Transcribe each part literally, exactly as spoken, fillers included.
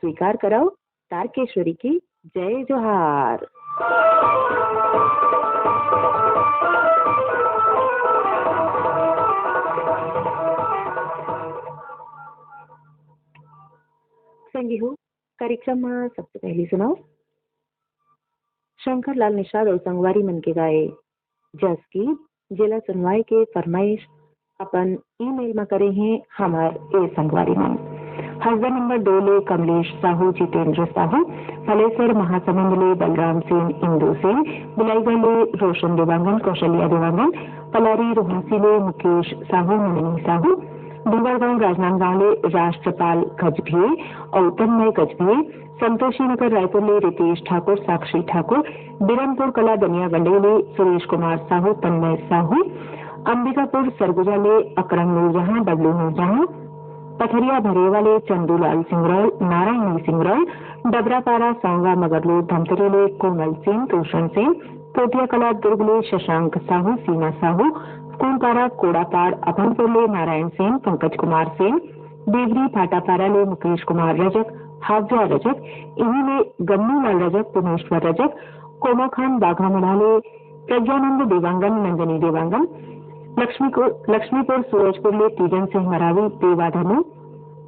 स्वीकार करव तारकेश्वरी के जय जोहार। संगी हो, कार्यक्रम म सबसे पहले सुनव शंकर लाल निषाद अउ संगवारी मन के गाए जस गीत, जेला सुनवाए के फरमाइश अपन ईमेल म करे हे हमर ए संगवारी मन। हसदा नंबर दो ले कमलेश साहू, जितेंद्र साहू, भलेसर महासमुंद ले बलराम सेन, इंदु सेन, बिलाईगढ़ ले रोशन देवांगन, कौशल्या देवांगन, पलारी रोहसी ले मुकेश साहू, नंदिनी साहू, डोंगरगांव राजनांदगांव ले राष्ट्रपाल गजभिये अउ तन्मय गजभिये, संतोषी नगर रायपुर ले रितेश ठाकुर, साक्षी ठाकुर, बिरनपुर कला दनिया गंडई ले सुरेश कुमार साहू, तन्मय साहू, अंबिकापुर सरगुजा ले अकरम नूरजहां, डब्लू नूरजहां, पथरिया भरेवा ले चंदूलाल सिंगरौल, नारायणी सिंगरौल, डबरापारा सौंगा मगरलोड धमतरी ले कोमल सेन, रोशन सेन, कोटिया कला दुर्ग ले शशांक साहू, सीमा साहू, कुलपारा कोड़ापाड़ अभनपुर ले नारायण सेन, पंकज कुमार सेन, देवरी भाटापारा ले मुकेश कुमार रजक, हावजा रजक, इही ले गन्नू लाल रजक, पुनेश्वर रजक, कोमाखान बाघामुड़ा ले प्रज्ञानंद देवांगन, नंदनी देवांगन, लक्ष्मी को, लक्ष्मीपुर सूरजपुर ले तीजन सिंह मरावी, देवा धनु,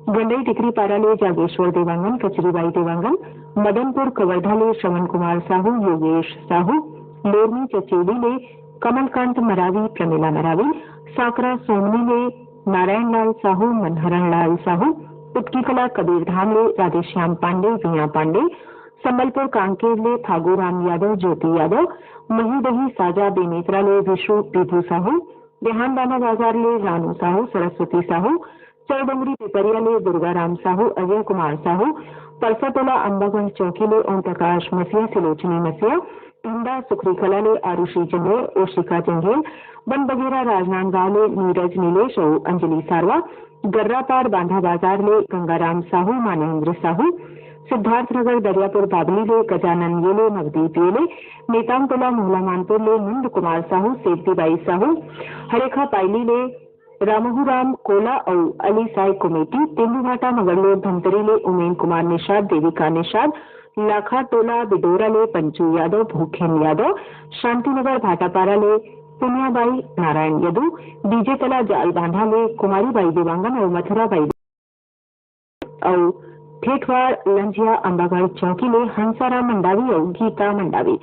गंडई टिकरीपारा ले जागेश्वर देवांगन, कचरीबाई देवांगन, मदनपुर कवर्धा ले श्रवण कुमार साहू, योगेश साहू, लोरमी चचेली ले कमलकांत मरावी, प्रमिला मरावी, साकरा सोमनी ले नारायण लाल साहू, मनहरण लाल साहू, उटकी कला कबीरधाम ले राधेश्याम पांडे, जिया पांडे, संबलपुर कांकेर ले फागू राम यादव, ज्योति यादव, महीदही साजा बेमेतरा ले विशु विभू साहू, बिहानदाना बाजार ले रानू साहू, सरस्वती साहू, चौडोंगरी पिपरिया ले दुर्गा राम साहू, अजय कुमार साहू, परसाटोला अंबागढ़ चौकी ले ओम प्रकाश मसीहा, सिलोचनी मसीहा, इंदा सुखरी कला ले आरुषि जंगेल, ओशिका जंगेल, बनबघेरा राजनांदगांव ले नीरज नीलेश अउ अंजलि सारवा, गर्रापार बांधा बाजार ले गंगाराम साहू, मानेंद्र साहू, सिद्धार्थनगर दरियापुर बाबली ले गजानन येले, नवदीप येले, नेताम टोला मोहला मानपुर ले नंद कुमार साहू, सेवती बाई साहू, हरेखा पायली ले रामहू राम कोला अउ अली साई कमेटी, तेंदूभाटा मगरलोड धमतरी ले उमेन कुमार निषाद, देविका निषाद, लाखा टोला बिडोरा ले पंचू यादव, भूखेन यादव, शांतिनगर भाटापारा ले पुनियाबाई नारायण यदु, डीजे तला जाल बांधा ले कुमारी बाई देवांगन अउ मथुरा बाई अउ ठेठवाड़ लंझिया अंबागढ़ चौकी ले हंसाराम मंडावी अउ गीता मंडावी।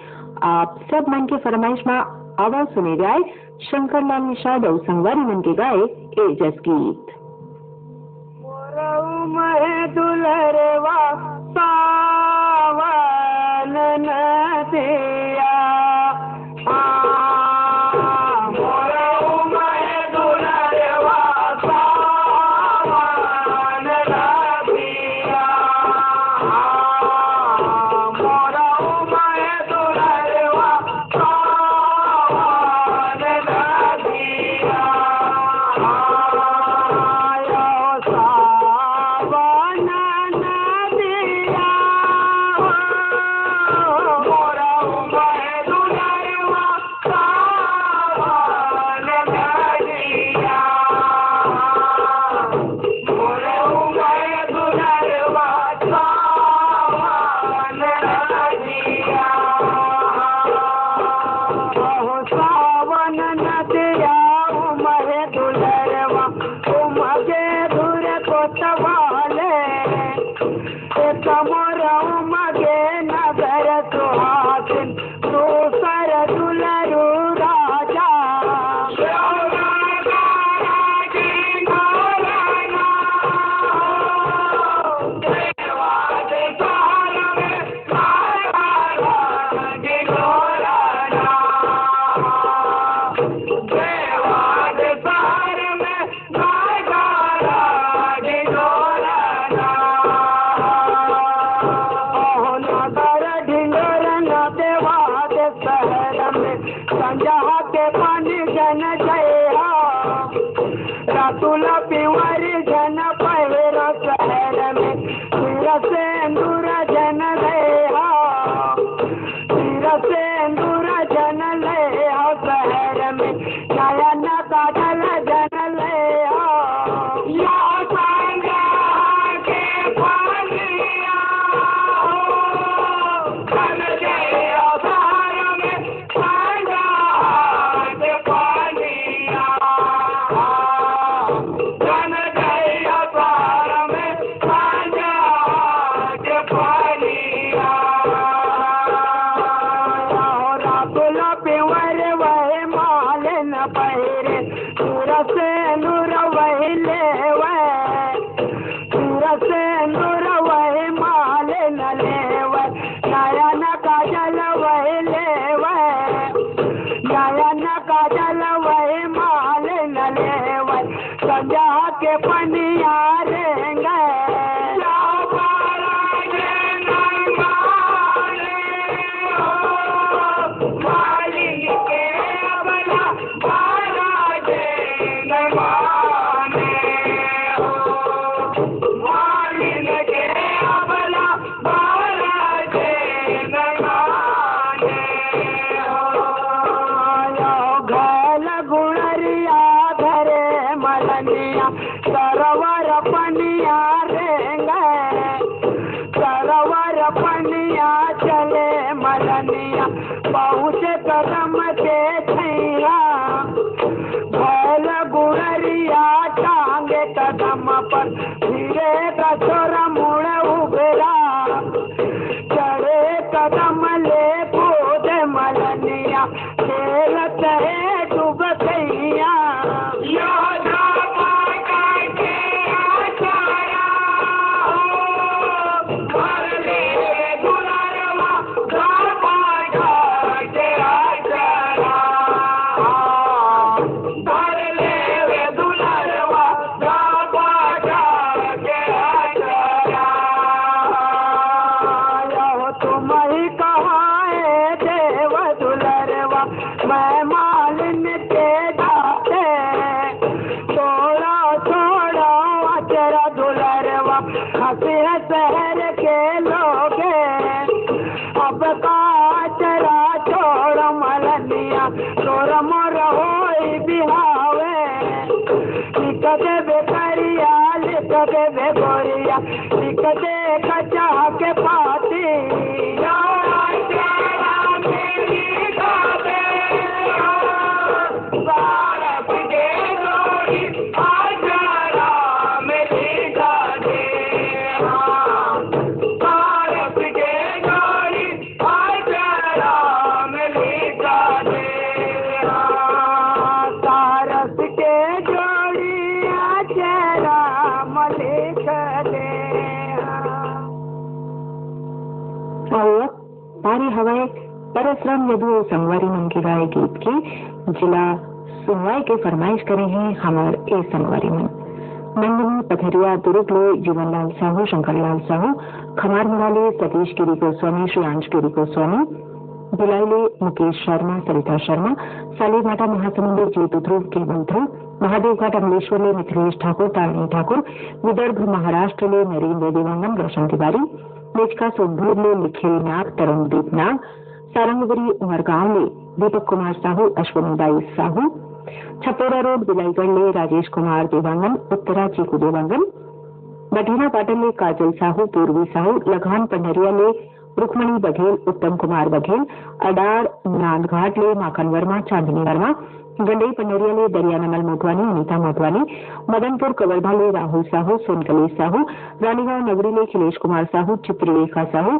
आप सब मन के फरमाइश मा आवा सुने जाए शंकर लाल निषाद अउ संगवारी मन के गाए ए जस गीत। मोरऊ महे दुलरवा सावन नदिया। लेवै, सिर सेंदुर वही मालिन लेवै, नयन काजल वही लेवै, नयन काजल वही मालिन लेवै, संझा के पनिया रेंगै। घायल गुड़रिया धरे मलनिया, सरवर पनिया रेंगै, सरवर पनिया चले मलनिया, पहुँचे कदम के छैया। घायल गुड़रिया टांगे कदम पर, फिरे कसोर मुड़ उबरा। चढ़े कदम ले कूदे मलनिया, खेलत हे डूब गैया। तुम ही कहाए देव दुलरवा, मैं मालिन के जाते। छोड़ो, छोड़ो, अचरा दुलरवा, हंसी है शहर के लोगे। अब का अचरा छोड़ मलनिया, तोर मोर होई बिहावे। लिख देबे करिया, लिख देबे गोरिया, लिख दे कचहा के पाती। सारस के जोड़ी आचरा मलिक दे। अउ अब पारी हवय परसराम यदु अउ संगवारी मन के गाए गीत के, जिला सुनवाई के फरमाइश करे हैं हमर ए संगवारी मन। नंदिनी पथरिया दुर्ग ले जीवनलाल साहू, शंकरलाल साहू, खमारमुड़ा ले सतीश गिरी गोस्वामी, श्रेयांश गिरी गोस्वामी, भिलाई ले मुकेश शर्मा, सरिता शर्मा, सालीभाटा महासमुंद ले जीतू ध्रुव, केवल ध्रुव, महादेवघाट अमलेश्वर ले मिथिलेश ठाकुर, तारिणी ठाकुर, विदर्भ महाराष्ट्र ले नरेंद्र देवांगन, रोशन तिवारी, मेचका सोमभीर ले निखिल नाग, तरुणदीप नाग, सारंगबरी उमरगांव ले दीपक कुमार साहू, अश्विनी बाई साहू, छपोरा रोड बिलाईगढ़ ले राजेश कुमार देवांगन, उत्तरा चीकू देवांगन, बठेना पाटन ले काजल साहू, पूर्वी साहू, लखान पंडरिया ले रुक्मणी बघेल, उत्तम कुमार बघेल, अडार नांदघाट ले माखन वर्मा, चांदनी वर्मा, गंडई पंडरिया ले दरिया नमल मोटवानी, अनिता मोटवानी, मदनपुर कवर्धा ले राहुल साहू, सोनकली साहू, रानीगांव नगरी ले खिलेश कुमार साहू, चित्रलेखा साहू,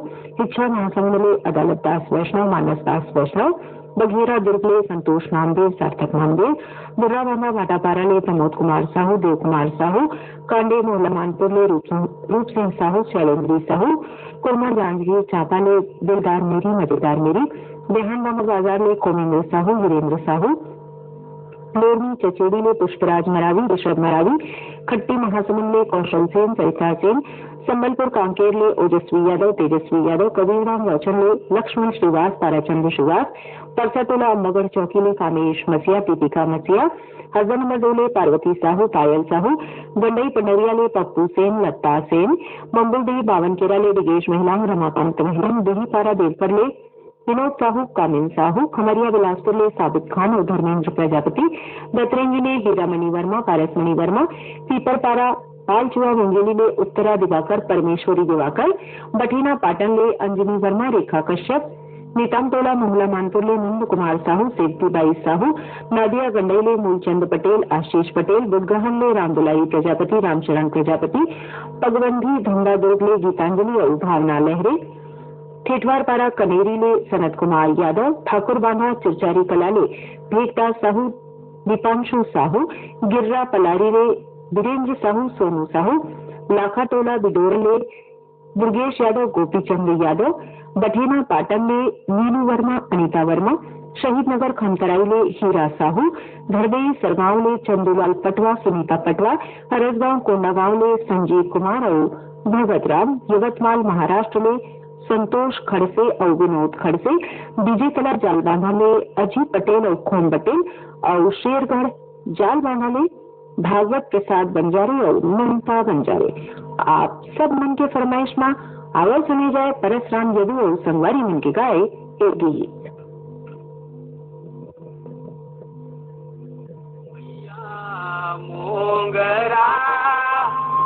इच्छा महासमुंद ले अदालत दास वैष्णव, मानस दास वैष्णव, बघेरा दुर्ग ले संतोष नामदेव, सार्थक नामदेव, बुर्राबांधा भाटापारा ले प्रमोद कुमार साहू, देव कुमार साहू, कांडे मोहला मानपुर ले रूप सिंह, रूप सिंह साहू, शैलेंद्री साहू, कोरमा जांजगीर चांपा ले दिलदार मेरी मजेदार मेरी, बिहान बाजार ले कोमेंद्र साहू, वीरेंद्र साहू, लोरमी चचेड़ी ले पुष्पराज मरावी, ऋषभ मरावी, खट्टी महासमुंद ले कौशल सेन, सरिता सेन, संबलपुर कांकेर ले ओजस्वी यादव, तेजस्वी यादव, कबीरधाम वचन ले लक्ष्मण श्रीवास, ताराचंद्र श्रीवास, परसाटोला अम्बागढ़ चौकी ले कामेश मसिया, दीपिका मसिया, हसदेव नंबर दो ले पार्वती साहू, पायल साहू, गंडई पंडरिया ले पप्पू सेन, लता सेन, बम्बुलदेही बावनकेरा ले डिगेश महिलांग, रमाकांत महिलांग, देहीपारा देवकर ले विनोद साहू, कामिन साहू, खमरिया बिलासपुर ले साबित खान अउ धर्मेंद्र प्रजापति, दतरेंगी ले हीरामणि वर्मा, पारसमणि वर्मा, पीपरपारा पालचुआ मुंगेली ले उत्तरा दिवाकर, परमेश्वरी दिवाकर, बठेना पाटन ले अंजनी वर्मा, रेखा कश्यप, नीतम टोला मोहला मानपुर ले नंद कुमार साहू, सेवती बाई साहू, नादिया गंडई ले मूलचंद पटेल, आशीष पटेल, बुधगहन ले रामदुलारी प्रजापति, रामचरण प्रजापति, पगबंधी धंधा दुर्ग ले गीतांजलि अउ भावना लहरे, ठेठवारपारा कनेरी ले सनत कुमार यादव, ठाकुर बांधा चिरचारी कला ले भेकदास साहू, दीपांशु साहू, गिर्रा पलारी ले बीरेंद्र साहू, सोनू साहू, लाखाटोला बिडोर ले दुर्गेश यादव, गोपीचंद यादव, बठेना पाटन ले नीलू वर्मा, अनिता वर्मा, शहीद नगर खमतराई ले हीरा साहू, धरदेई सरगांव ले चंदूलाल पटवा, सुनीता पटवा, हरसगांव कोंडागांव ले संजीव कुमार अउ भगत राम, यवतमाल महाराष्ट्र ले संतोष खड़से अउ विनोद खड़से, डीजे कला जालबांधा ले अजीत पटेल अउ खोम पटेल अउ शेरगढ़ जालबांधा ले भागवत प्रसाद बंजारे अउ ममता बंजारे। आप सब मन के फरमाइश मा आवल सुने जाए परसराम यदु अउ संगवारी मन के गाए ए गीत। मोंगरा,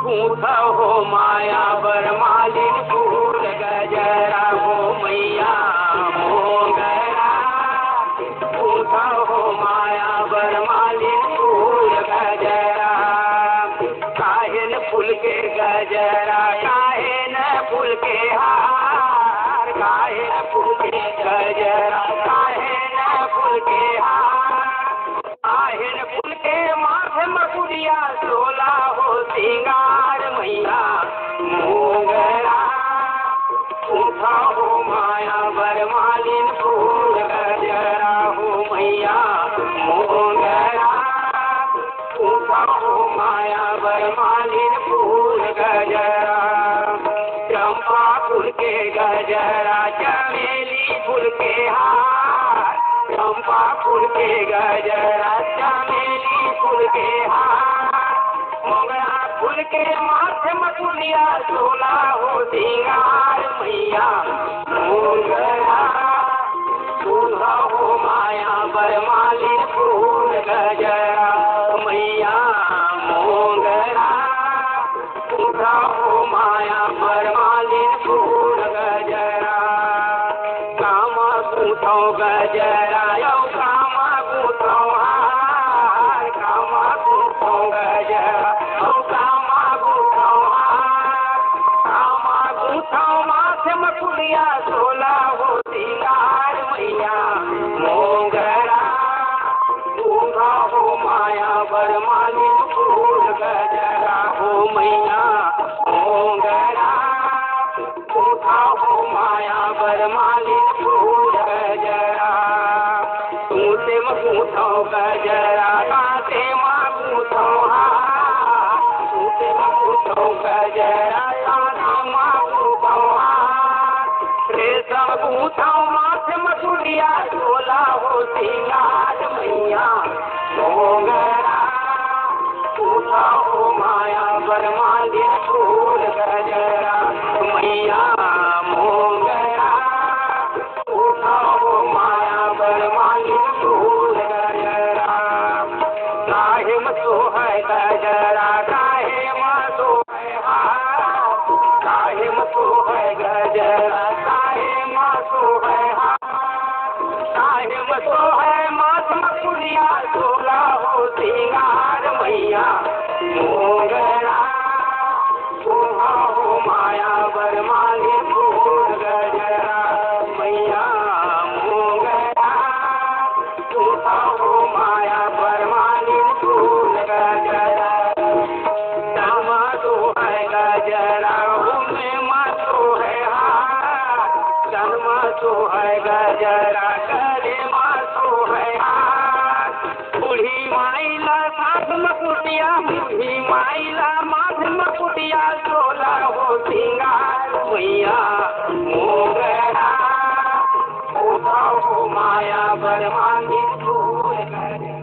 पूछो हो माया बर मालिन फूल गजरा हो मैया मोंगरा, पूछो हो माया बर मालिन फूल गजरा। काहे न फूल के गजरा, काहे न फूल के हार, काहे न फूल के गजरा, काहे न फूल के हार। काहे न फूल के माथे मकुड़िया, सोला हो सिंगार मैया मोंगरा। पूछो हो माया बर मालिन फूल गजरा हो मैया मोंगरा। पूछो हो माया बर मालिन फूल गजरा। चंपा फूल के गजरा, चमेली फूल के हार। चंपा फूल के गजरा, चमेली फूल के हार। मोंगरा फूल के माथे मकुलिया, सोला हो सिंगार मैया मोंगरा। पूछो हो माया बर मालिन फूल गजरा मैया मोंगरा। पूछो हो माया बर मालिन फूल गजरा। कामा गूंथो गजरा, यो कामा गूंथो हार। कामा गूंथो गजरा, यो कामा गूंथो हार। कामा गूंथो माथे मकुलिया, सोला हो सिंगार मैया मोंगरा। पूछो हो माया बर मालिन फूल गजरा हो मैया मोंगरा। पूछो हो माया बर मालिन फूल गजरा। सूते म गूंथो गजरा, कांटे म गूंथो हार। सूते म गूंथो गजरा, कांटे म गूंथो हार। रेशम गूंथो माथे मकुलिया, सोला हो सिंगार मैया मोंगरा। पूछो हो माया बर मालिन फूल गजरा मैया मोंगरा। पूछो हो माया बर मालिन फूल गजरा। काहे म सोहय गजरा, काहे म सोहय हार। काहे म सोहय गजरा, काहे म सोहय हार। काहे म सोहय माथ म कुलिया, सोला हो सिंगार मैया मोंगरा। पूछो हो माया बर मालिन फूल गजरा मैया मोंगरा। पूछो हो माया बर मालिन फूल गजरा। तन म सोहय गजरा, ओमे म सोहय हार। तन म सोहय गजरा, गले म सोहय हार। बूढ़ी माई ला साथ म कुटिया, बूढ़ी माई ला माथ म कुटिया, सोला हो सिंगार मैया मोंगरा। पूछो हो माया बर मालिन फूल गजरा।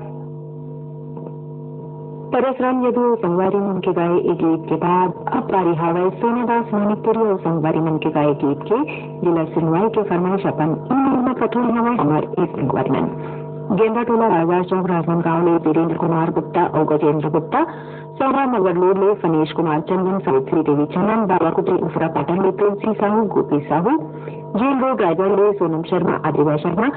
परसराम यदु अउ संगवारी मन के गाए ए गीत के बाद अब पारी हावय सोनादास मानिकपुरी अउ संगवारी मन के गाए गीत के, जिला सुनवाई के फरमाइश अपन ईमेल म पठोए हवय हमर ए संगवारी मन। गेंदा टोला, राजदास चौक, राजनांदगांव ले वीरेंद्र कुमार गुप्ता अउ गजेंद्र गुप्ता, सौरा नगर रोड ले फनेश कुमार चंदन, सावित्री देवी चंदन, बाबा कुटी उफरा पाटन ले तुलसी साहू, गोपी साहू, जेल रोड रायगढ़ ले सोनम शर्मा, आदिवा शर्मा,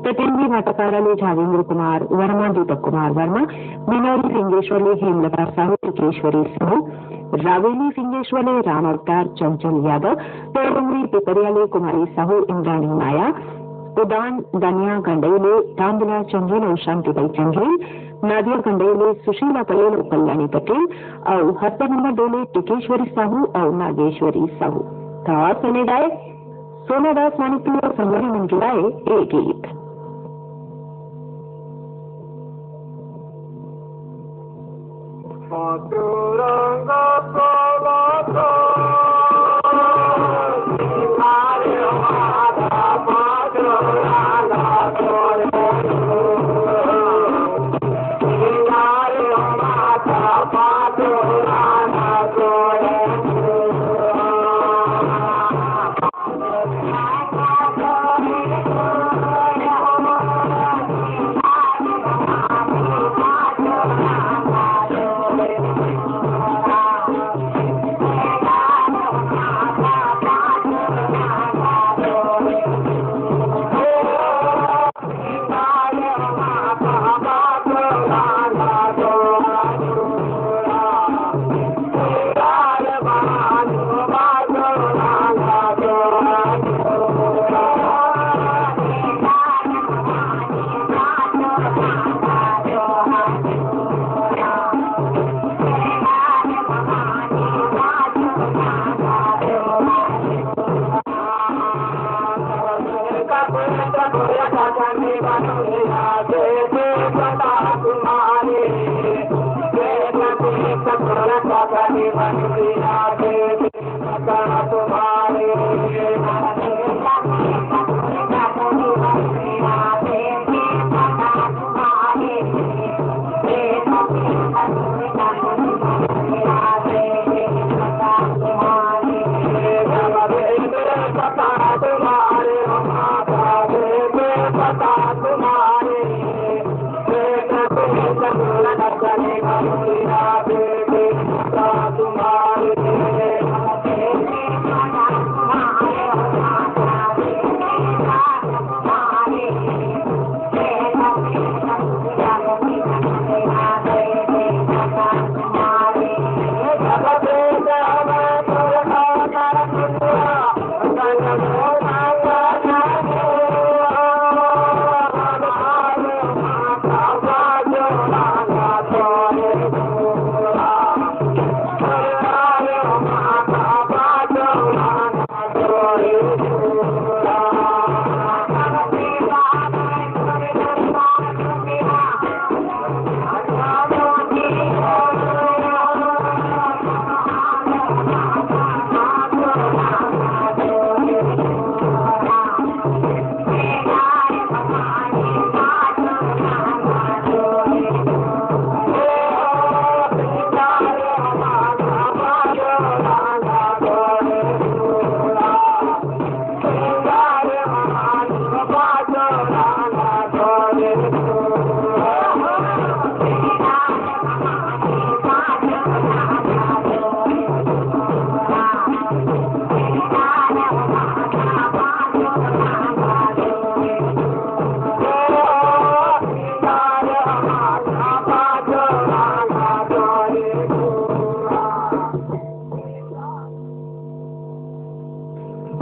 प्रतिनिधि भाटापारा ले झावेंद्र कुमार वर्मा, दीपक कुमार वर्मा, बिनौरी फिंगेश्वर ले हेमलता साहू, टिकेश्वरी साहू, रावेली फिंगेश्वर ले राम अवतार चंचल यादव, तोड़डोंगरी पिपरिया ले कुमारी साहू, इंद्राणी माया, उदान दनिया गंडई ले रामदुलार चंगेल अउ शांतिबाई चंगेल, नादिया गंडई ले सुशीला पटेल अउ कल्याणी पटेल, अउ हत्या नंबर दो ले टिकेश्वरी साहू अउ नागेश्वरी साहू। त सुने जाए सोना दास मानिकपुर अउ संगवारी मन के गाए ए गीत।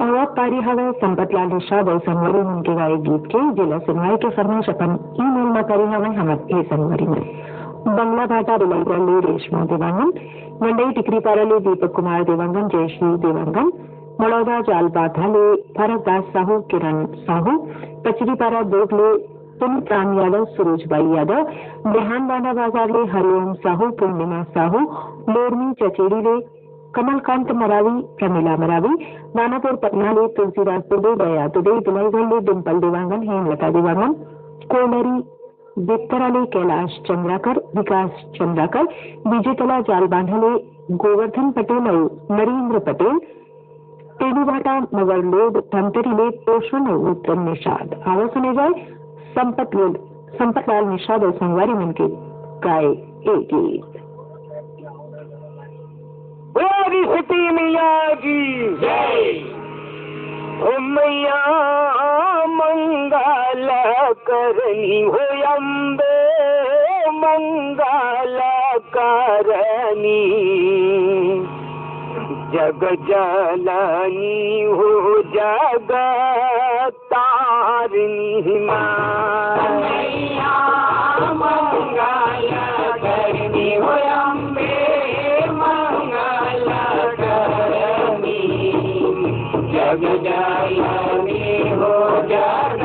अउ अब पारी हवय संपत लाल निषाद अउ संगवारी मन के गाए गीत के, जेला सुनवाए के फरमाइश अपन ईमेल म करे हवय हमर ए संगवारी मन। बंगला भाटा बिलाईपुर ले रेशमा देवांगन, मंडई टिकरीपारा ले दीपक कुमार देवांगन, जयश्री देवांगन, मड़ौदा जालपाथा ले भरत दास साहू, किरण साहू, पचरीपारा दुर्ग ले पुनीत राम यादव, सुरुज बाई यादव, बिहान बांधा बाजार ले हरिओम साहू, पूर्णिमा साहू, लोरमी चचेड़ी ले कमलकांत मरावी, प्रमिला मरावी, दानापुर पटना ले तुलसीदास दुबे, दया दुबे, बिलाईगढ़ ले डिम्पल देवांगन, हेमलता देवांगन, कोलरी बेत्तरा ले कैलाश चंद्राकर, विकास चंद्राकर, विजेतला जालबांधा ले गोवर्धन पटेल अउ नरेंद्र पटेल, तेलुभाटा मगरलोड धमतरी ले पोषण अउ उत्तम निषाद। आवा सुने जाए संपत, संपत लाल निषाद अउ संगवारी मन के गाए ए गीत। बोल सती मैया की जय। ओ मैया मंगल करनी हो, अम्बे मंगल करनी, जग जननी हो जगता करनी माँ। मैया मंगल करनी हो अम्बे, मंगल करनी, जग जननी हो जग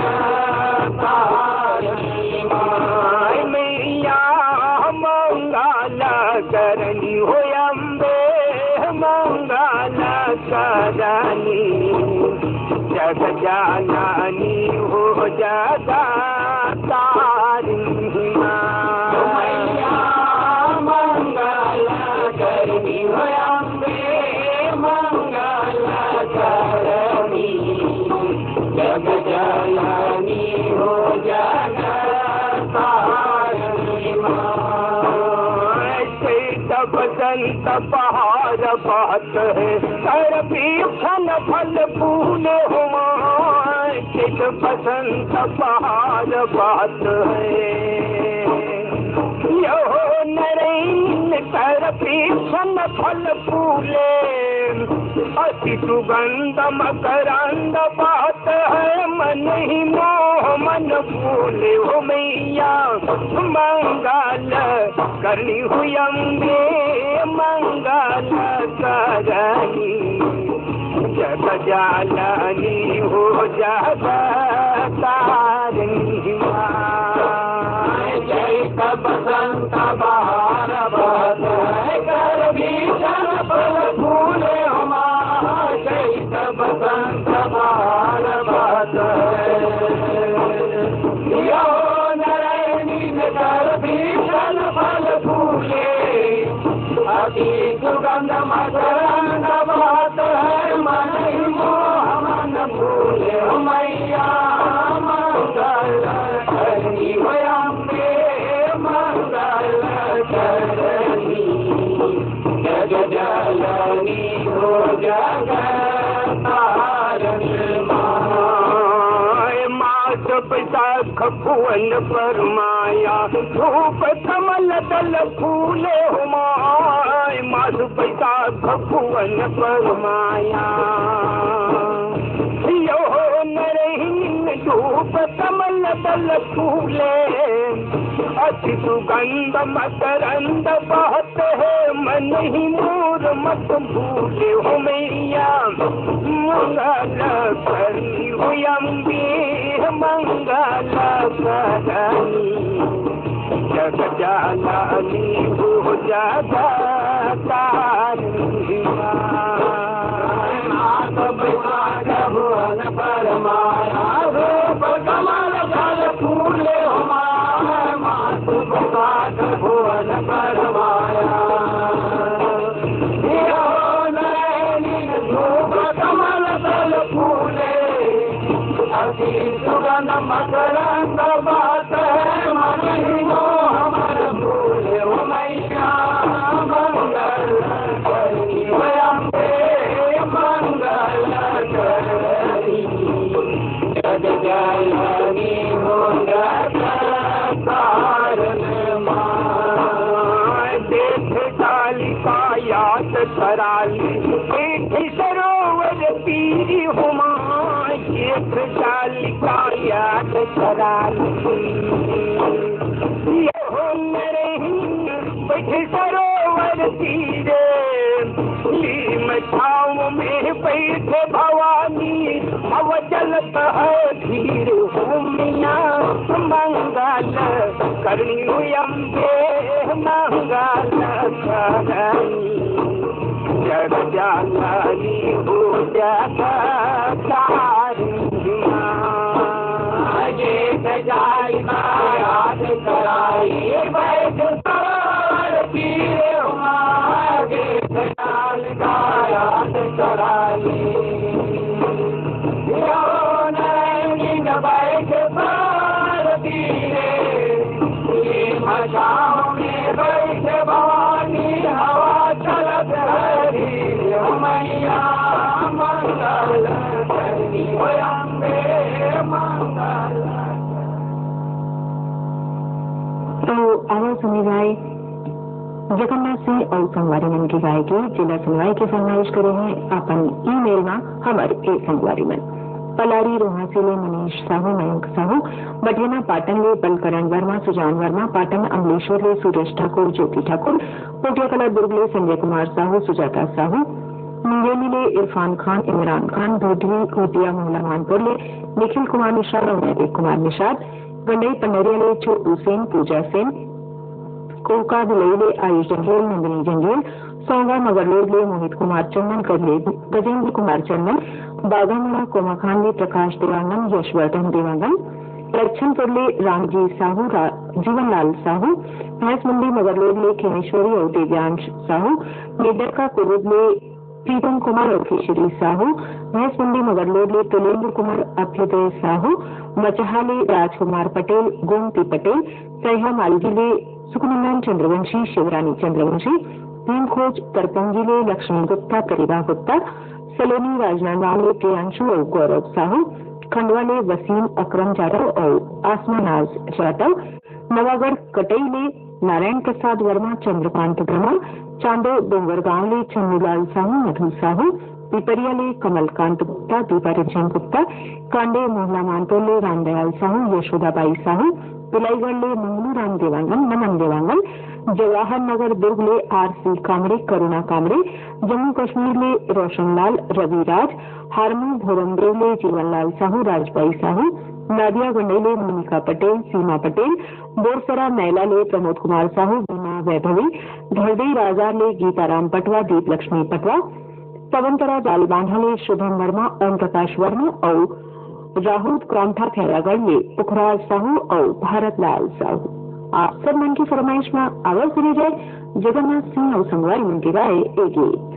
तारनी माँ। मैया मंगल करनी हो अम्बे, मंगल करनी, जग जननी हो जग तारनी माँ। मैया मंगल करनी हो अम्बे, मंगल करनी, जग जननी हो जग तारनी माँ। चैत बसंत बहार बहत है, कर भीषण फल फूल हो माँ। चैत बसंत बहार बहत है, यहो नरैन कर भीषण फल फूले। अति सुगंध मकरंद बहत है, मन ही मोह मन फूले। हो मैया मंगल करनी हो अम्बे, मंगल करनी, जग जननी हो जग तारनी माँ। चैत बसंत बहार बहत है, कर भीषण फल फूले हो माँ। चैत बसंत बहार बहत है, यहो नरैन कर भीषण फल फूले। अति सुगंध मकरंद बहत है, मन ही मोह मन फूले। हो मैया मंगल करनी हो अम्बे, मंगल करनी, जग जननी हो जग तारनी माँ। मास बैसाख भुवन परमाया, धूप कमल दल फूले हो माँ। मास बैसाख भुवन परमाया, यहो नरैन धूप कमल दल फूले। अति सुगंध मकरंद बहत है, मन ही मोर मत भूले। हो मैया मंगल करनी हो अम्बे, मंगल करनी, जग जननी हो जग तारनी माँ। मास बैसाख भुवन परमाया, रूप कमल दल फूले हो माँ। मास बैसाख भुवन परमाया, यहो नरैन धूप कमल दल फूले। अति सुगंध मकरंद बहत है, मन ही मोह मन फूले। हो मैया मंगल करनी हो अम्बे, मंगल करनी, जग जननी हो जग तारनी माँ। देख कालिका याद करा ली, देख सरोवर तीर हो माँ। देख कालिका याद करा ली, यहो नरैन बैठ सरोवर तीरे। लीम छाँव में बैठ भवानी, हव चलत है धीर। हो मैया मंगल करनी हो अम्बे, मंगल करनी, जग जननी हो जग तारनी माँ। जेठ जाई का याद कराई, बैठ सरोवर तीरे हो माँ। जेठ जाई का याद कराई, यहो नरैन बैठ सरोवर तीरे। छाँव में बैठ भवानी, हवा चलत है धीरे। मैया मंगल करनी हो अम्बे, मंगल। तो आवा सुने जाए जगन्नाथ सिंह अउ संगवारी मन के गाय के, जेला सुनवाई के फरमाइश करे हैं अपन ईमेल मा हमर ए संगवारी मन। पलारी रोहासी ले मनीष साहू, मयंक साहू, बठेना पाटन ले बलकरण वर्मा, सुजान वर्मा, पाटन अमलेश्वर ले सुरेश ठाकुर, ज्योति ठाकुर, पोटियाकला दुर्ग ले संजय कुमार साहू, सुजाता साहू, मुंगेली ले इरफान खान, इमरान खान, ढोढरी घोटिया मोहला मानपुर ले निखिल कुमार निषाद अउ नैतिक कुमार निषाद, गंडई पंडरिया ले छोटू सेन, पूजा सेन, कोका भिलई ले आयुष जंगेल, नंदिनी जंगेल, सौंगा मगरलोड ले मोहित कुमार चंदन, गजे-, गजेंद्र कुमार चंदन, बाघामुड़ा कोमाखान ले प्रकाश देवांगन, यशवर्धन देवांगन, लक्षणपुर ले रामजी साहू, रा-, जीवनलाल साहू, भैंसमुंडी मगरलोड ले खेमेश्वरी अउ देव्यांश साहू, मेदरका कुरुद ले प्रीतम कुमार अउ केशरी साहू, भैंसमुंडी मगरलोड ले तुलेंद्र कुमार, अभ्युदय साहू, मचहा ले राजकुमार पटेल, गोमती पटेल, सैहा मालगी ले सुखनंदन चंद्रवंशी, शिवरानी चंद्रवंशी, भीमखोज तरपंगी ले लक्ष्मी गुप्ता, करीबा गुप्ता, सलोनी राजनांदगांव ले प्रियांशु अउ गौरव साहू, खंडवा ले वसीम अकरम जाधव अउ आसमा नाज जाधव, नवागढ़ कटई ले नारायण प्रसाद वर्मा, चंद्रकांत वर्मा, चांदो डोंगरगांव ले चन्नूलाल साहू, मधु साहू, पिपरिया ले कमलकांत गुप्ता, दीपा रिंझन गुप्ता, कांडे मोहला मानपुर ले रामदयाल साहू, यशोदाबाई साहू, पिलाईगढ़ ले मंगलू राम देवांगन, नमन देवांगन, जवाहर नगर दुर्ग ले आर सी कामरे, करुणा कामरे, जम्मू कश्मीर ले रोशनलाल, रवि राज, हारमू भोरमदेव ले जीवनलाल साहू, राजबाई साहू, नादिया गंडई ले मोनिका पटेल, सीमा पटेल, बोरसरा नैला ले प्रमोद कुमार साहू, बीमा वैभवी, धरदई राजार ले गीताराम पटवा, दीप लक्ष्मी पटवा, पवनतरा जालबांधा ले शुभम वर्मा, ओम प्रकाश वर्मा अउ राहुल क्रौंठा खैरागढ़ ले पुखराज साहू अउ भारतलाल साहू। आप सब मन के फरमाइश म आवत सुने जाए जगन्नाथ सिंह अउ संगवारी मन के गाए ए गीत।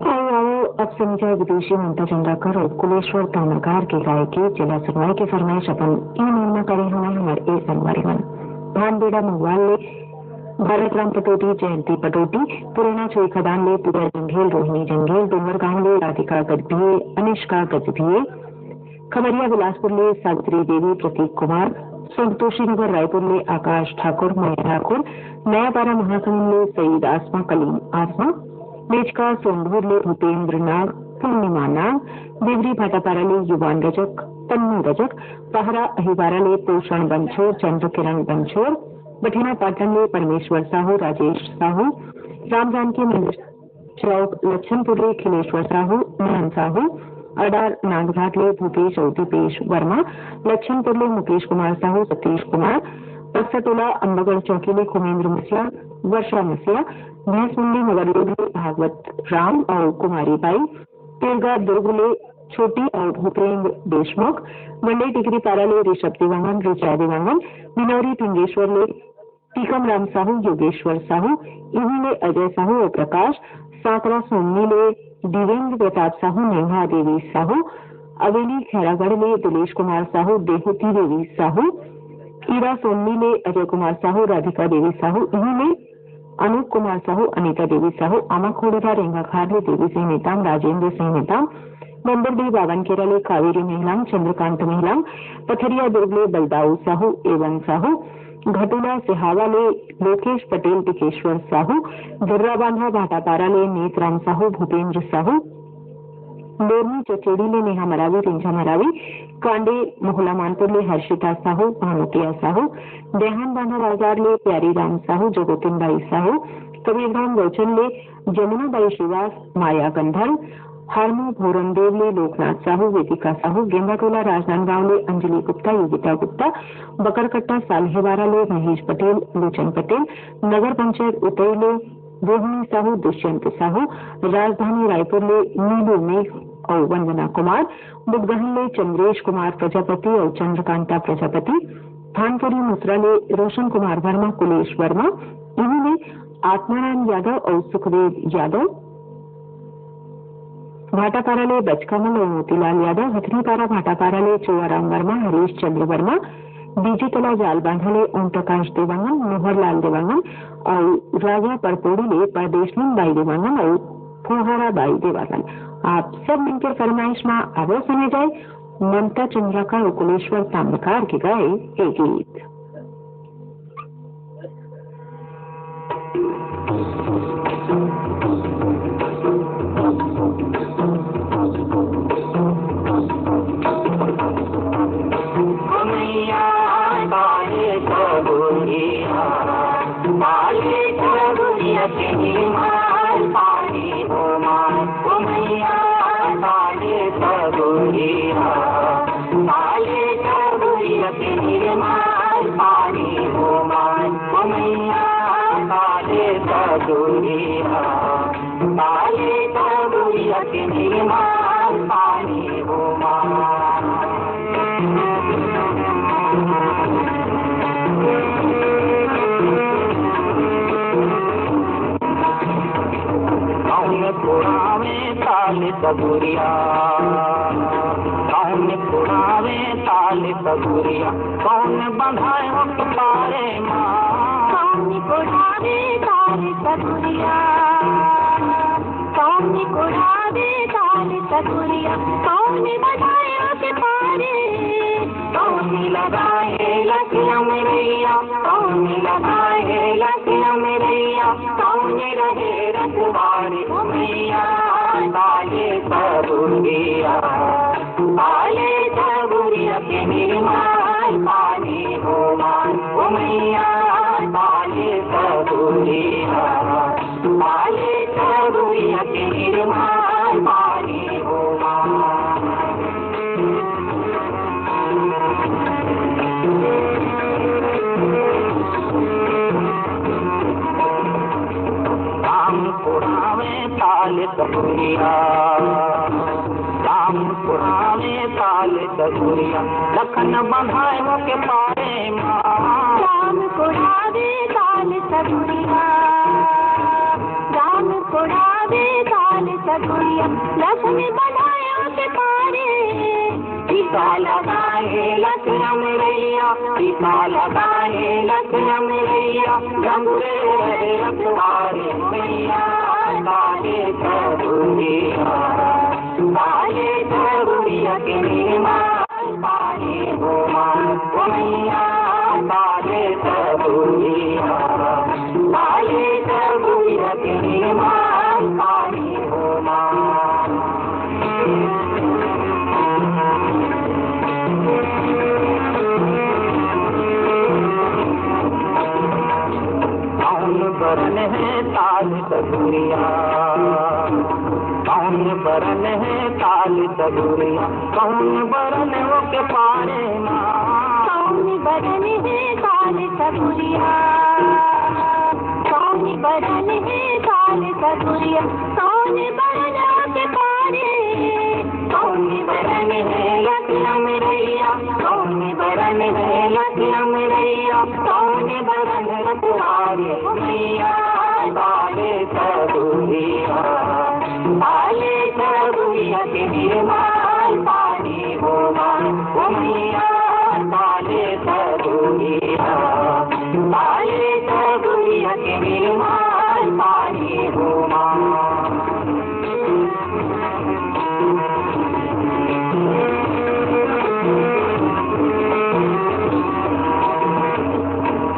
आओ, आओ, अब सुन जाए विदुषी ममता चंद्राकर अउ कुलेश्वर ताम्रकार के गाए गीत, जेला सुनवाए के फरमाइश अपन ई मन म करे हवय हमर ए संगवारी मन। भानबेड़ा मगवाल ले भरत राम पटोटी, जयंती पटोटी, पुराना छुई खदान ले पूजा जंघेल, रोहिणी जंघेल, डोंगरगांव ले राधिका गजभिये, अनिष्का गजभिये, खबरिया बिलासपुर ले सावित्री देवी, प्रतीक कुमार, संतोषी नगर रायपुर ले आकाश ठाकुर, मया ठाकुर, नयापारा महासमुंद ले सईद आसमा कलीम आसमा, मेचका सोनभूर ले भूपेंद्र नाग, पूर्णिमा नाग, देवरी भाटापारा ले युवान रजक, तन्नू रजक, पहरा अहिवारा ले पोषण बंछोर, चंद्र किरण बंछोर, बठेना पाटन ले परमेश्वर साहू, राजेश साहू, राम जानकी मंदिर चौक लक्षणपुर ले खिलेश्वर साहू, मोहन साहू, अडार नांदघाट ले भूपेश अउ दीपेश वर्मा, लक्षणपुर ले मुकेश कुमार साहू, सतीश कुमार, पक्साटोला अम्बागढ़ चौकी ले खुमेंद्र मुसिया, वर्षा मुसिया, भैंसमुंडी नगर रोड ले भागवत राम अउ कुमारी बाई, पेरगा दुर्ग ले छोटी अउ भूपेंद्र देशमुख, मंडई टिकरी पारा ले ऋषभ देवांगन, ऋचा देवांगन, बिनौरी पिंगेश्वर ले टीकम राम साहू, योगेश्वर साहू, इही ले अजय साहू अउ प्रकाश, सांकरा सोमनी ले दिवेंद्र प्रताप साहू, नेहा देवी साहू, अवेली खैरागढ़ ले दिलेश कुमार साहू, देहूती देवी साहू, ईरा सोमनी ले अजय कुमार साहू, राधिका देवी साहू, इही ले अनूप कुमार साहू, अनिता देवी साहू, आमा खोड़ेरा रेंगाखार ले देवी सिंह नेताम, राजेंद्र सिंह नेताम, बंदरदेही बावन केरा ले कावेरी मेहलाम, चंद्रकांत मेहलाम, पथरिया दुर्ग ले बलदाऊ साहू, एवन साहू, घटुला सिहावा ले लोकेश पटेल, टिकेश्वर साहू, धुर्राबांधा भाटापारा ले नेतराम साहू, भूपेंद्र साहू, लोरमी चचेड़ी ले नेहा मरावी, रिंझा मरावी, कांडी मोहला मानपुर ले हर्षिता साहू, भानुप्रिया साहू, देहान बांधा बाजार ले प्यारी राम साहू, जगोतिन बाई साहू, कबीरधाम गौचन ले जमुना बाई श्रीवास, माया गंधर्व, हारमो भोरमदेव ले लोकनाथ साहू, वेदिका साहू, गेंदाटोला राजनांदगांव ले अंजलि गुप्ता, योगिता गुप्ता, बकरकट्टा साल्हेवारा ले महेश पटेल, लोचन पटेल, नगर पंचायत उतई ले रोहिणी साहू, दुष्यंत साहू, राजधानी रायपुर ले नीलू मेघ अउ वंदना कुमार, बुधगहन ले चंद्रेश कुमार प्रजापति अउ चंद्रकांता प्रजापति, थानपुरी मुसरा ले रोशन कुमार वर्मा, कुलेश वर्मा, इही ले आत्माराम यादव अउ सुखदेव यादव, भाटापारा ले बचकामल अउ मोतीलाल यादव, हथनीपारा भाटापारा ले चोआराम वर्मा, हरीश चंद्र वर्मा, बीजेतला जालबांधा ले ओम प्रकाश देवांगन, मोहरलाल देवांगन अउ राजा परपोड़ी ले परदेशनीम बाई देवांगन अउ फुहारा बाई देवांगन। आप सब मिलकर फरमाइश मा आवो सुने जाए ममता चंद्राकर अउ कुलेश्वर ताम्रकार के गाए ए गीत। कौन पुरावे ताल सगुरिया, कौन पुरावे ताल सगुरिया, कौन बंधाए हो किनारे मा। कौन पुरावे ताल सगुरिया, कौन पुरावे ताल सगुरिया, कौन बंधाए हो किनारे। कौन लगाए लखिया मेरैया, कौन लगाए लखिया मेरैया, कौन रहे रखवारे ओ मैया, काले सबुरिया, काले सबुरिया के निर्माण पानी हो मान ओ मैया, काले सबुरिया, काले सबुरिया के निर्माण पानी हो मान। राम पुरावे ताल सगुरिया, राम पुरावे ताल सगुरिया, लखन धाय होके पारे मा। राम कोड़ावे काल सगुरिया, राम कोड़ावे काल सगुरिया, लक्ष्मी बनायो के पारे। टीका लगाए लक्ष्मी रैया, टीका लगाए लक्ष्मी रैया, गंगे रहे रखवारे मैया, काले सगुरिया, काले सगुरिया के निर्माण पानी हो माँ, ओ मैया, काले सगुरिया, काले सगुरिया के निर्माण पानी हो माँ। कौन बरन है काल सगुरिया, कौन बरन है काल सगुरिया, कौन बरन ओके पारे माँ। कौन बरन है काल सगुरिया, कौन बरन है काल सगुरिया, कौन बरन ओके पारे। कौन बरन है लखनऊ रैया, कौन बरन है लखनऊ रैया, कौन बरन रखवारे मैया, काले सगुरिया, काले सगुरिया के निर्माण पानी हो माँ, ओ मैया, काले सगुरिया, काले सगुरिया के निर्माण पानी हो माँ।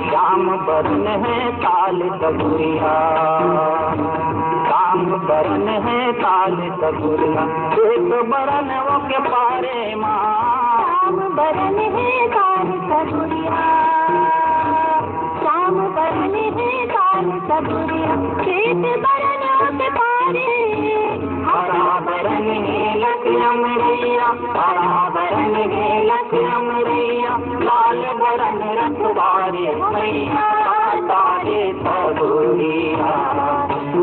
श्याम बरन है काल सगुरिया, श्याम बरन है काल सगुरिया, एक बरन ओके पारे माँ। श्याम बरन है काल सगुरिया, श्याम बरन है काल सगुरिया, एक बरन ओके पारे। हरा बरन है लखनऊ रैया, हरा बरन है लखनऊ रैया, लाल बरन रखवारे मैया, काले सगुरिया,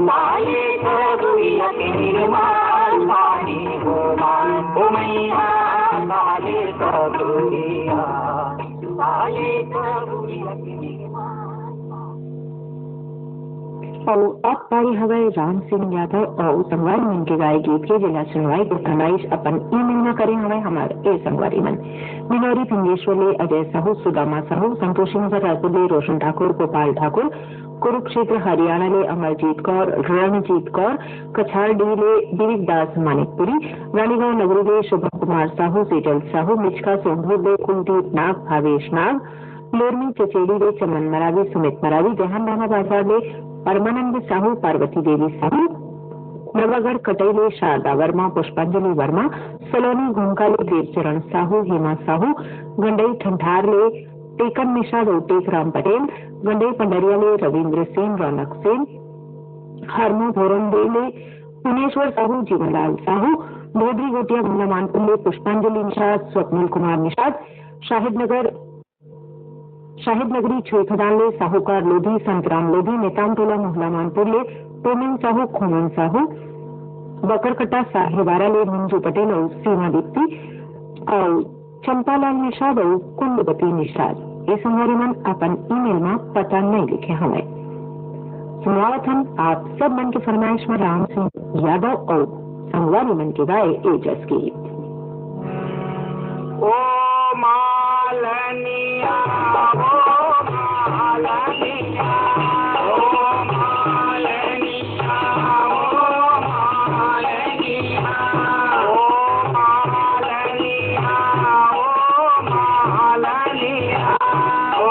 काले सगुरिया के निर्माण पानी हो माँ, ओ मैया, काले सगुरिया, काले सगुरिया के निर्माण पानी। अउ अब पारी हवय राम सिंह यादव अउ संगवारी मन के गाए गीत के, जेला सुनवाई के फरमाइश अपन ईमेल म करे हवय हमर ए संगवारी मन। बिलोरी फिंगेश्वर ले अजय साहू, सुदामा साहू, संतोषी नगर रायपुर ले रोशन ठाकुर, गोपाल ठाकुर, कुरुक्षेत्र हरियाणा ले अमरजीत कौर, रणजीत कौर, कछारडीह ले दिलीप दास मानिकपुरी, रानीगांव नगरी ले शुभम कुमार साहू, सेजल साहू, मिचका सोंढूर ले कुलदीप नाग, भावेश नाग, लोरमी चचेड़ी ले चमन मरावी, सुमित मरावी, जहान राणा बाजार ले परमानंद साहू, पार्वती देवी साहू, नवागढ़ कटई ले शारदा वर्मा, पुष्पांजलि वर्मा, सलोनी घुमका ले देवचरण साहू, हेमा साहू, गंडई ठंठार ले टेकन निषाद अउ टेकराम पटेल, गंडई पंडरिया ले रविंद्र सेन, रौनक सेन, हरमो भोरंडे ले पुनेश्वर साहू, जीवनलाल साहू, भोदरी गोटिया, गुमला मानपुर ले पुष्पांजलि निषाद, स्वप्निल कुमार निषाद, शाहिद नगर, शाहिद नगरी छुईखदान ले साहूकार लोधी, संतराम लोधी, नेताम टोला मोहला मानपुर ले टोमिन साहू, खोमन साहू, बकरकट्टा साहेबारा ले मंजू पटेल अउ सीमा दीप्ति अउ चंपालाल निषाद अउ कुंडवती निषाद। ए संगवारी मन अपन ईमेल म पता नइ लिखे हवय। सुनवावत हन आप सब मन के फरमाइश म राम सिंह यादव अउ संगवारी मन के गाए ए जस गीत। ओ मालनिया, ओ मालनिया, ओ मालनिया, ओ मालनिया, ओ मालनिया, ओ मालनिया, ओ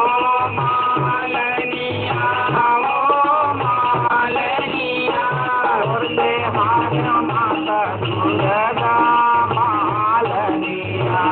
मालनिया, ओ मालनिया, तोर से हाथ माता दुर्गा मालनिया।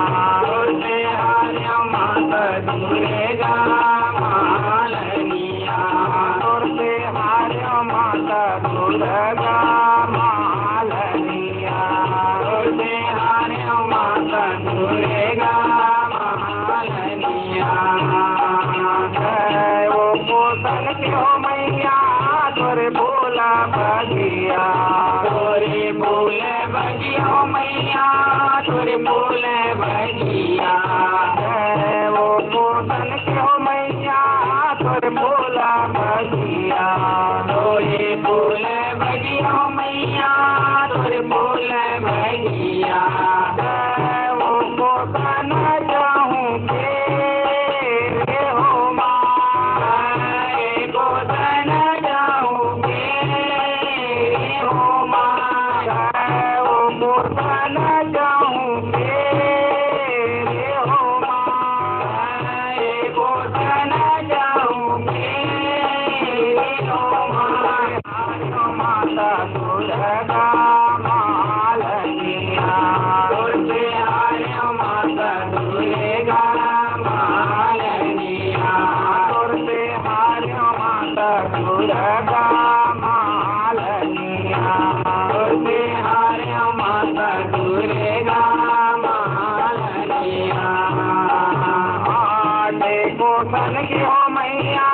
बन के हो मैया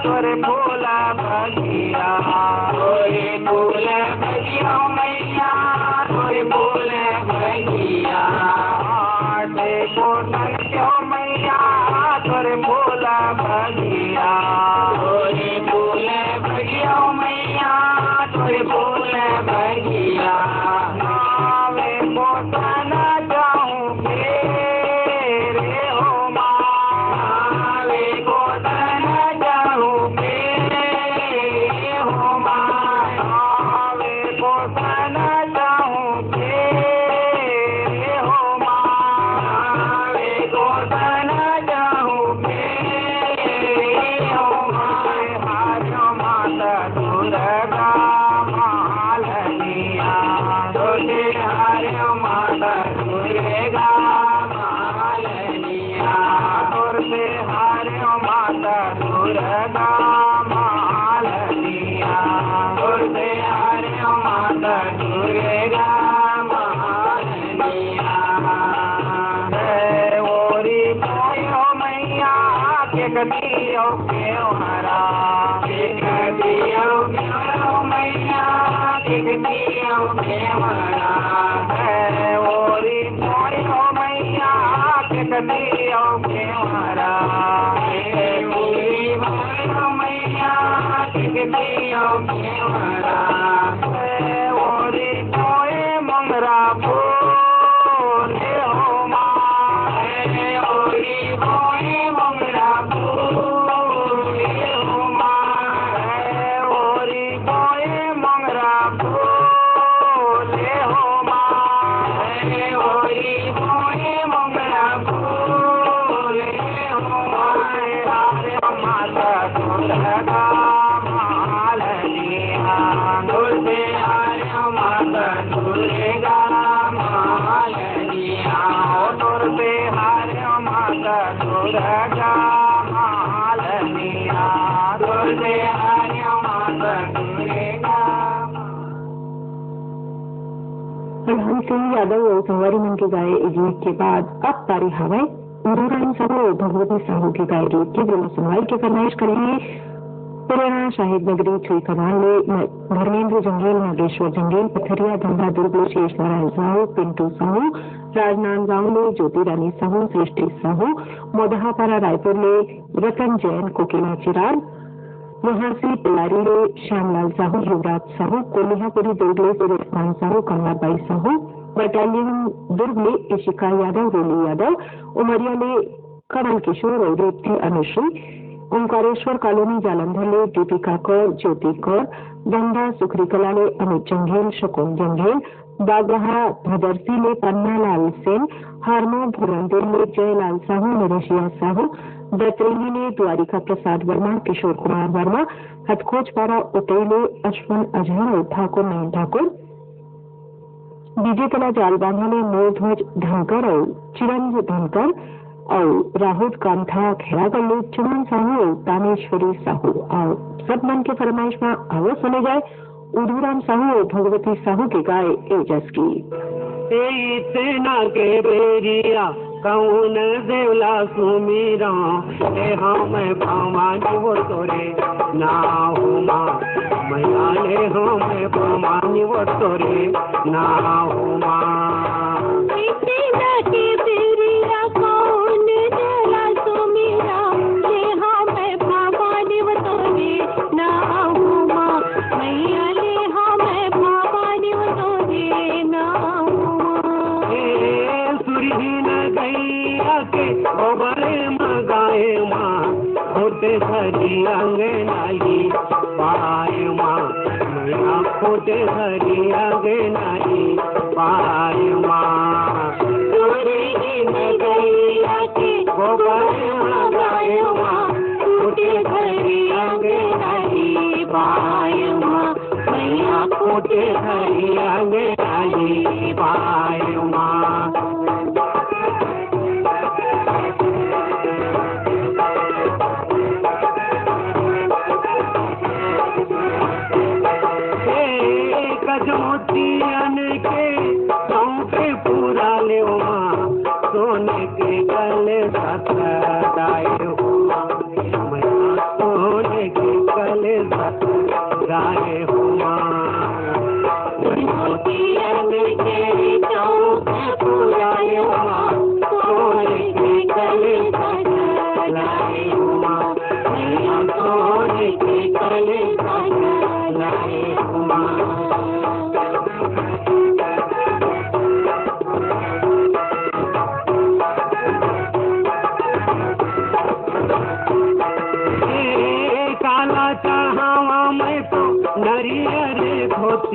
तोरे फूल बगिया, तोरे फूल बगिया हो मैया, तोरे फूल बगिया। आटे को तन के हो मैया तोरे फूल बगिया, तोरे फूल बगिया हो मैया, तोरे फूल बगिया। आवे को तन जाऊं के रे हो माँ, आवे को तन जाऊं के रे हो माँ, आवे को तन जाऊं के रे हो माँ, आवे को तन जाऊं के रे हो माँ। हार माता दुर्गा मालनिया, तोरे हार माता दुर्गा मालनिया, तोर से हार माता दुर्गा मालनिया, तोर से हार माता दुर्गा मालनिया। जय ओरी कोयो मैया, के कतियो केवरा, के कतियो केवरा मैया, के कतियो केवरा। जय ओरी कोयो मैया, के कतियो केवरा, के ओरी कोयो मैया, के कतियो केवरा। जय ओरी कोयो मंगरा फूल हो माँ, जय ओरी कोयो मंगरा फूल हो माँ, जय ओरी कोयो मंगरा फूल हो माँ, जय ओरी कोयो मंगरा फूल हो माँ। माता दुर्गा मालनिया, तुलसी हरे माता दुर्गा मालनिया, तुलसी हरे माता दुर्गा मालनिया, तुलसी हरे माता दुर्गा। प्रधान सिंह यादव अउ संगवारी मन के गाए ए गीत के बाद अब पारी हावय उदूराम साहू अउ भगवती साहू के गाए गीत के, जेमा सुनवाई के फरमाइश करे हे पुराना शाहिद नगरी छुईखदान ले न-, धर्मेंद्र जंगेल, नागेश्वर जंगेल, पथरिया धंधा दुर्ग ले शेष नारायण साहू, पिंटू साहू, राजनांदगांव ले ज्योति रानी साहू, सृष्टि साहू, मोदहापारा रायपुर ले रतन जैन, कोकिला चिराग, मुहासी पलारी ले श्यामलाल साहू, युवराज साहू, कोलिहापुरी दुर्ग ले सूरज खान साहू, कमलाबाई साहू, बटालियन दुर्ग ले इशिका यादव, रोली यादव, उमरिया ले कमल किशोर अउ रेवती अनुश्री, ओंकारेश्वर कॉलोनी जालंधर ले दीपिका कौर, ज्योति कौर, दंदा सुखरी कला ले अमित जंघेल, शकुन जंघेल, बागहा भदरसी ले पन्नालाल सेन, हारमो भुरंदेल ले जयलाल साहू, नरेशिया साहू, दतरेली ले द्वारिका प्रसाद वर्मा, किशोर कुमार वर्मा, हथखोजपारा उतई ले अश्वन अजहर अउ ठाकुर नयन ठाकुर, विजेतला जालबांधा ले मोरध्वज धनकर अउ चिरंज धनकर अउ राहुल कांथा खैरागढ़ ले चुमन साहू अउ तानेश्वरी साहू। अउ सब मन के फरमाइश म आवो सुने जाए उधूराम साहू अउ भगवती साहू के गाए ए जस गीत। ए इतना के बेरिया कौन देवला सुमिरा, ले हाँ मैं भवानी वो तोरे ना हो माँ, मैया ले हाँ मैं भवानी वो तोरे ना हो माँ। इतना के बेरिया कौन देवला सुमिरा, ले हाँ मैं भवानी वो तोरे ना हो माँ, मैया ले हाँ मैं भवानी वो तोरे ना हो माँ। ए सुरहीन गैया के गोबर म गाय माँ, होते धरी अंगनाई पाय माँ, मैया होते धरी अंगनाई पाय माँ। सुरहीन गैया के गोबर म गाय माँ, होते धरी अंगनाई पाय माँ, मैया कोटे धरी अंगनाई पाय माँ। ए गजमोतियन के सौंपे पूरा ले माँ, सोने के कलसा सजाए माँ।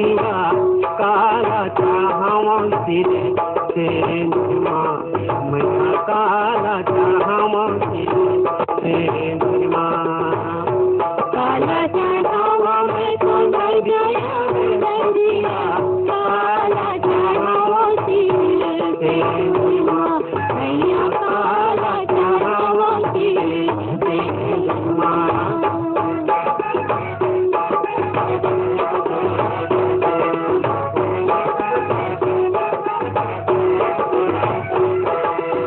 काला चढ़ावंव सिरे सेंदुर मा, मैया काला चढ़ावंव सिरे सेंदुर मा। काला चढ़ावंव मैं तो नरियर रे भैया, काला चढ़ावंव सिरे सेंदुर मा, मैया काला चढ़ावंव सिरे सेंदुर मा।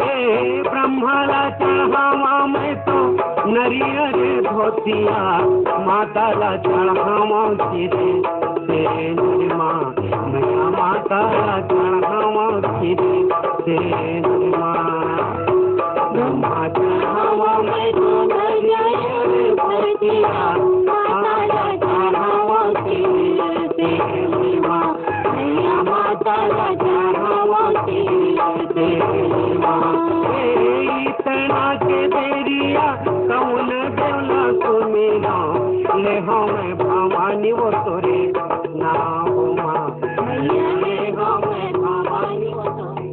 हे ब्रह्मा ला चढ़ावंव मैं तो नरियर धोतिया, माता ला चढ़ावंव सिरे सेंदुर मा, मैया माता ला चढ़ावंव सिरे सेंदुर मा। ब्रह्मा चढ़ावंव मैं तो नरियर धोतिया, माता ला चढ़ावंव सिरे सेंदुर मा, मैया माता ला चढ़ावंव सिरे सेंदुर मा। ए इतना के बेरिया कौन देवला सुमिरंव, लेहंव मैं भवानी वो तोरे नाव मा, मैया लेहंव मैं भवानी वो तोरे।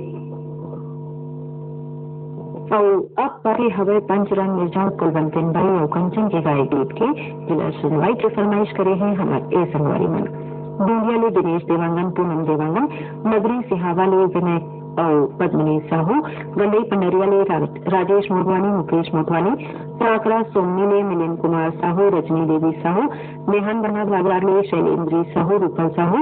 अउ अब पारी हवय पंचराम मिर्जा, कुलवंतिन बाई अउ कंचन के गाए गीत के, जेला सुनवाई के फरमाइश करे हे हमर ए संगवारी मन। गोंदिया ले दिनेश देवांगन, पूनम देवांगन, नगरी सिहावा ले विनय अउ पद्मिनी साहू, गंडई पंडरिया ले रा-, राजेश मोटवानी, मुकेश मोटवानी, काकरा सोमनी ले मिलिंद कुमार साहू, रजनी देवी साहू, मेहन बना भागरार ले शैलेंद्री साहू, रूपल साहू,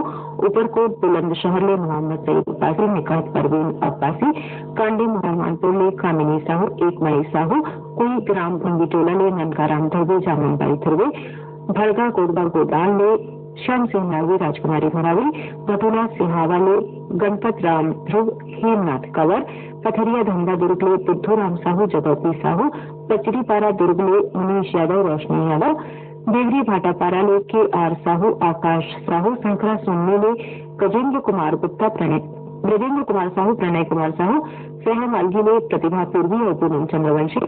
ऊपरकोट बुलंदशहर ले मोहम्मद सईद अब्बासी, निकहत परवीन अब्बासी, कांडी मोहम्मदपुर ले कामिनी साहू, एकमाई साहू, कोई ग्राम भंगीटोला ले ननकाराम धुर्वे, जामुनबाई धुर्वे, भड़गा कोटबा गोदान ले श्याम सिंह नावी, राजकुमारी मरावी, भटूला सिहावा ले गणपत राम ध्रुव, हेमनाथ कंवर, पथरिया धंधा दुर्ग ले बुद्धू राम साहू, जगौती साहू, पचरीपारा दुर्ग ले मनीष यादव, रोशनी यादव, देवरी भाटापारा ले के आर साहू, आकाश साहू, संकरा सोमनी ले गजेंद्र कुमार गुप्ता, प्रणय, ब्रजेंद्र कुमार साहू, प्रणय कुमार साहू, सह मालगी ले प्रतिभा पूर्वी अउ पूनम चंद्रवंशी,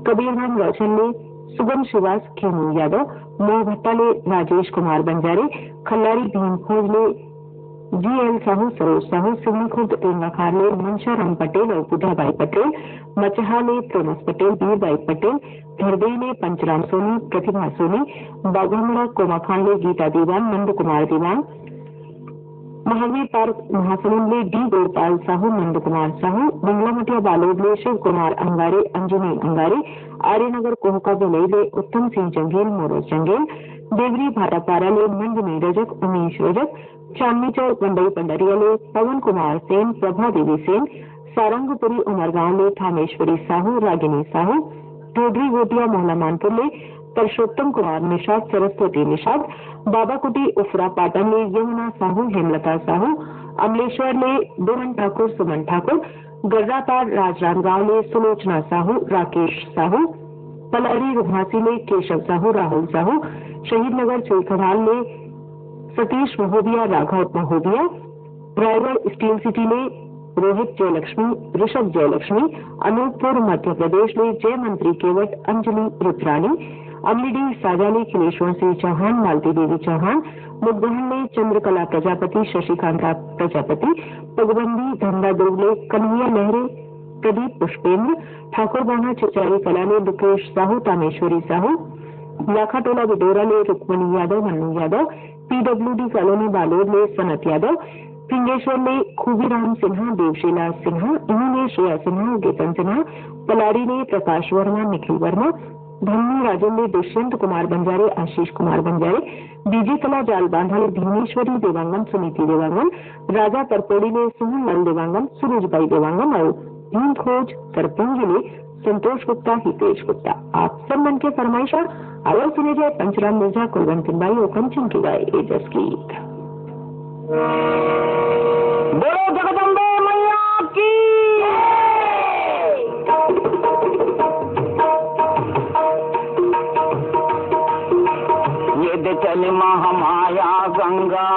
कबीरधाम गौचर ले सुगम श्रीवास, खेमू यादव, मोहभट्टा ले राजेश कुमार बंजारे, खल्लारी भीम फौज ले जीएल साहू, सरोज साहू, सिवनी खुर्द टेंगाखार ले मनशाराम पटेल अउ बुधाबाई पटेल, मचहा ले थॉमस पटेल, बीरबाई पटेल, धरदेई ले पंचराम सोनी, प्रतिभा सोनी, बाघामुड़ा कोमाखान ले गीता दीवान, नंद कुमार दीवान, महावीर पार्क महासमुंद ले डी गोपाल साहू, नंद कुमार साहू, बंगलामटिया बालोद ले शिव कुमार अंगारे, अंजनी अंगारे, आर्यनगर कोहका भिलाई ले उत्तम सिंह जंगेल, मनोज जंगेल, देवरी भाटापारा ले नंदिनी रजक, उमेश रजक, चांदनी चौक गंडई पंडरिया ले पवन कुमार सेन, प्रभा देवी सेन, सारंगपुरी उमरगांव ले थामेश्वरी साहू, रागिनी साहू, ढोडरी गोटिया मोहला मानपुर ले पुरुषोत्तम कुमार निषाद, सरस्वती निषाद, बाबाकुटी उफरा पाटन ले यमुना साहू, हेमलता साहू, अमलेश्वर ले डोमन ठाकुर, सुमन ठाकुर, गर्रापार राजनांदगांव ले सुलोचना साहू, राकेश साहू, पलारी रुघासी ले केशव साहू, राहुल साहू, शहीद नगर चुईखदान ले सतीश महोबिया, राघव महोबिया, रायगढ़ स्टील सिटी ले रोहित जयलक्ष्मी, ऋषभ जयलक्ष्मी, अनूपपुर मध्य प्रदेश ले जय मंत्री केवट, अंजलि रुद्रानी, अमलीडीह साजा ले खिलेश्वर सिंह चौहान, मालती देवी चौहान, मुदगहन ले चंद्रकला प्रजापति, शशिकांता प्रजापति, पगबंदी धंधा दुर्ग ले कन्हैया लहरे, प्रदीप पुष्पेंद्र, ठाकुर बांधा चिचारी कला ले दुकेश साहू, तामेश्वरी साहू, लाखाटोला बिडोरा ले रुक्मणी यादव, मन्नू यादव, पीडब्ल्यूडी कॉलोनी बालोद ले सनत यादव, फिंगेश्वर ले खूबीराम सिन्हा, देवशीला सिन्हा, इनी ले श्रेया सिन्हा, गेतन सिन्हा, पलारी ले प्रकाश वर्मा, निखिल वर्मा, धन्नी राजन ले दुष्यंत कुमार बंजारे, आशीष कुमार बंजारे, बीजे कला जाल बांधा ले भीमेश्वरी देवांगन, सुनीति देवांगन, राजा परपोड़ी ले सुमन लाल देवांगन, सुरुज बाई देवांगन अउ भीम खोज सरपुंगी ले संतोष गुप्ता, हितेश गुप्ता। आप सब मन के फरमाइश ह, आवा सुने जाए पंचराम मिर्जा, कुलवंत बाई अउ कंचन के गाए ए जस गीत। बोलो जगदम्बे मैया की। ये दे चले महामाया गंगा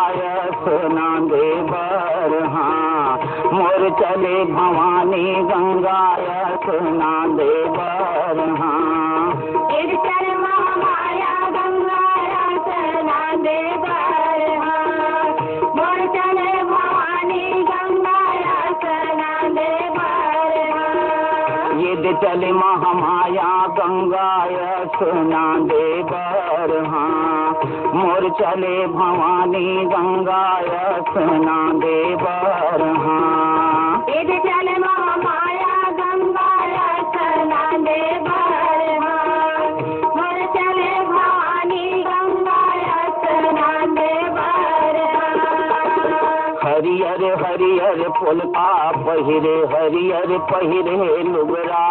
स्नान दे बर, हाँ, मोर चले भवानी गंगा स्नान दे बर, हाँ। ये दे चले महामाया गंगा स्नान दे बर, हाँ। चले महामाया गंगा स्नान दे बर, हाँ, मोर चले भवानी गंगा स्नान दे बर, हाँ। ए दे चले महामाया गंगा स्नान दे बर, हाँ, मोर चले भवानी गंगा स्नान दे बर, हाँ। हरियर हरियर पोलका पहिरे, हरियर पहिरे लुगरा,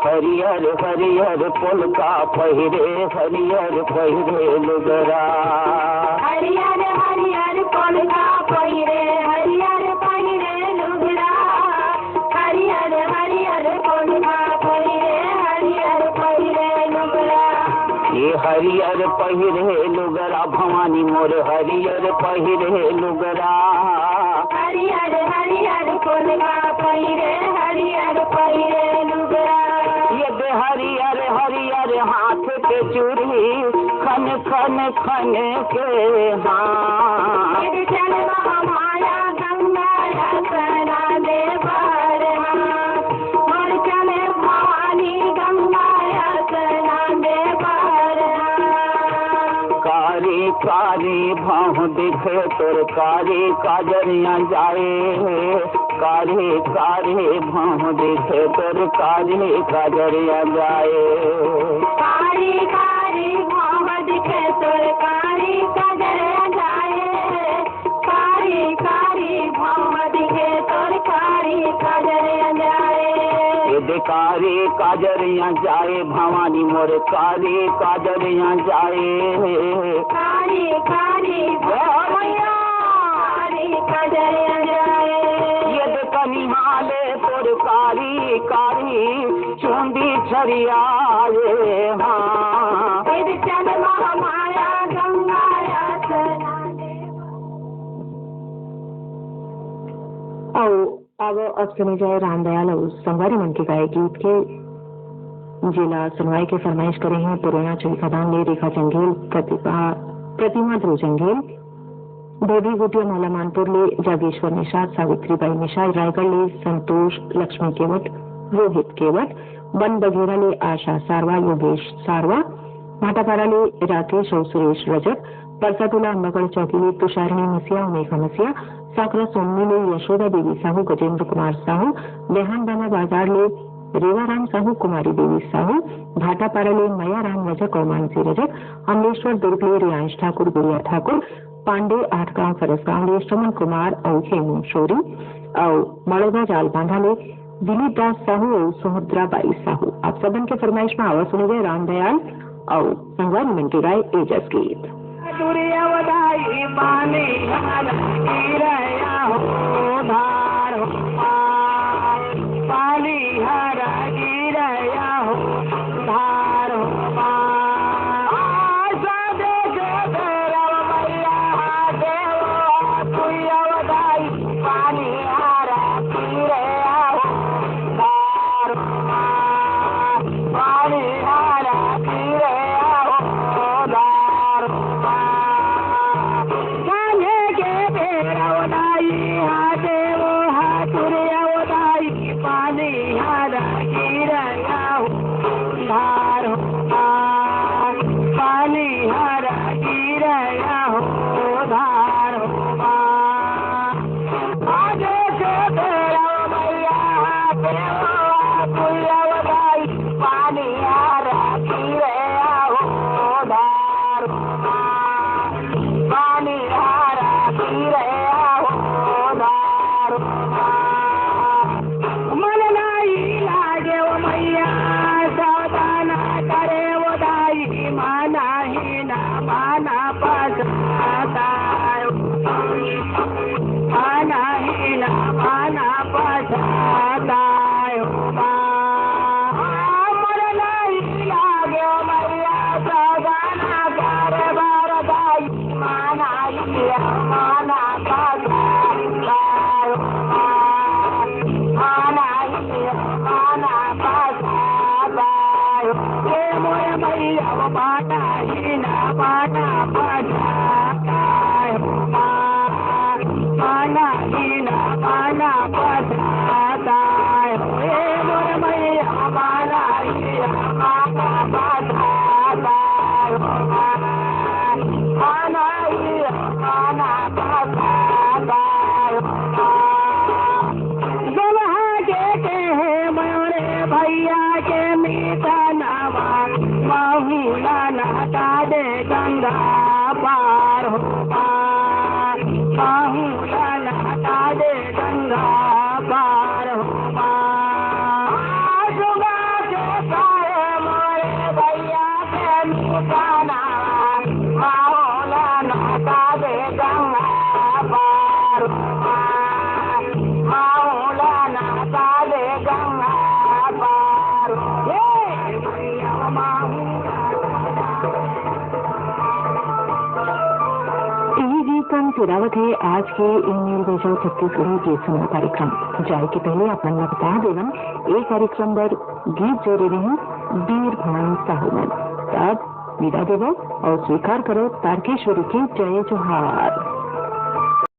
हरियर हरियर पोलका पहिरे, हरियर पहिरे लुगरा। हरियर हरियर पोलका पहिरे, हरियर पहिरे लुगरा। हरियर हरियर पोलका पहिरे, हरियर पहिरे लुगरा। ये हरियर पहिरे लुगरा भवानी मोर, हरियर पहिरे लुगरा। हरियर हरियर पोलका पहिरे, हरियर पहिरे लुगरा। ये दे हरियर हरियर हाथ के चूड़ी, खन खन खन के, हाँ। ये दे चले महामाया गंगा स्नान दे बर, हाँ, मोर चले भवानी गंगा स्नान दे बर, हाँ। कारी कारी भौं दिखे तोर, कारी काजरिया जाए, कारी कारी भौं दिखे तोर, कारी काजरिया जाए। कारी कारी भौं दिखे तोर, कारी काजरिया जाए। कारी कारी भौं दिखे तोर, कारी काजरिया जाए। ये दे कारी काजरिया जाए भवानी मोर, कारी काजरिया जाए। कारी कारी भौं, कारी काजरिया जाए। ये दे कनिहाले तोर कारी कारी चुंदी छरियाए, हाँ। ये दे चले महामाया गंगा स्नान दे। अउ अब, अब सुने जाए रामदयाल अउ संगवारी मन के गाए गीत के, जेला सुनवाए के फरमाइश करे हैं पुराना चोरी खदान ले रेखा जंगेल, प्रतिभा, प्रतिमा ध्रुव जंगेल, बेबी गुटिया मौला मानपुर ले जागेश्वर निषाद, सावित्री बाई निषाद, रायगढ़ ले संतोष लक्ष्मी केवट, रोहित केवट, बन बघेरा ले आशा सारवा, योगेश सारवा, भाटापारा ले राकेश अउ सुरेश रजक, परसाटोला अम्बागढ़ चौकी ले तुषारिणी मसिया अउ मेघा मसिया, साकरा सोमनी ले यशोदा देवी साहू, गजेंद्र कुमार साहू, देहानबांधा बाजार ले रेवाराम साहू, कुमारी देवी साहू, भाटापारा ले मयाराम रजक अउ मानसी रजक, अमलेश्वर दुर्ग ले रियांश ठाकुर, गुड़िया ठाकुर, पांडे आठगांव फरसगांव ले श्रवण कुमार अउ हेमू शोरी, अउ मड़ौदा जालबांधा ले दिलीप दास साहू अउ सुभद्रा बाई साहू। आप सबन के फरमाइश में आवा सुने गए रामदयाल अउ संगवारी मन के गाए ए जस गीत। दुरिया वदाई पानी हर गिरया हो धार हो, पानी हर गिरया हो धार हो। आशा देखे भैरव मैया देव दुरिया वदाई पानी हर गिरया हो धार हो। पानी हर गिरया हो धार हो। कान्हे के भैरव दाई, हाथे वो हाथुरिया वो दाई, पानी हर गिरया हो धार हो। पानी हर गिरया हो धार हो। आगे से भैरव मैया हाथे वो हाथुरिया वो दाई, पानी हर गिरया हो धार हो। पानी हर गिरया हो धार हो। मन नाही लागे ओ मैया, सावधान करे ओ दाई, माना ही ना माना पछतायो। माना ही ना माना पछतायो। मन नाही लागे ओ मैया, सावधान करे बर दाई, माना ही ना माना पछतायो। माना ही ना माना पछतायो। ए मोर मैया, माना ही ना माना पछतायो। माना ही ना माना पछतायो। ए मोर मैया, माहूला नाचा दे गंगा पार, माहूला नाचा दे गंगा पार। हे भैया माहूला। इही गीत संग सिरावत हे आज के ए मेर बजाओ छत्तीसगढ़ी गीत सुनाओ कार्यक्रम। जाए के पहले आप मन ला बता देवन, ए कार्यक्रम बर गीत जोरे रहिन बीर भवन साहू मन। तब विदा देवो और स्वीकार करो तारकेश्वरी के जय जोहार।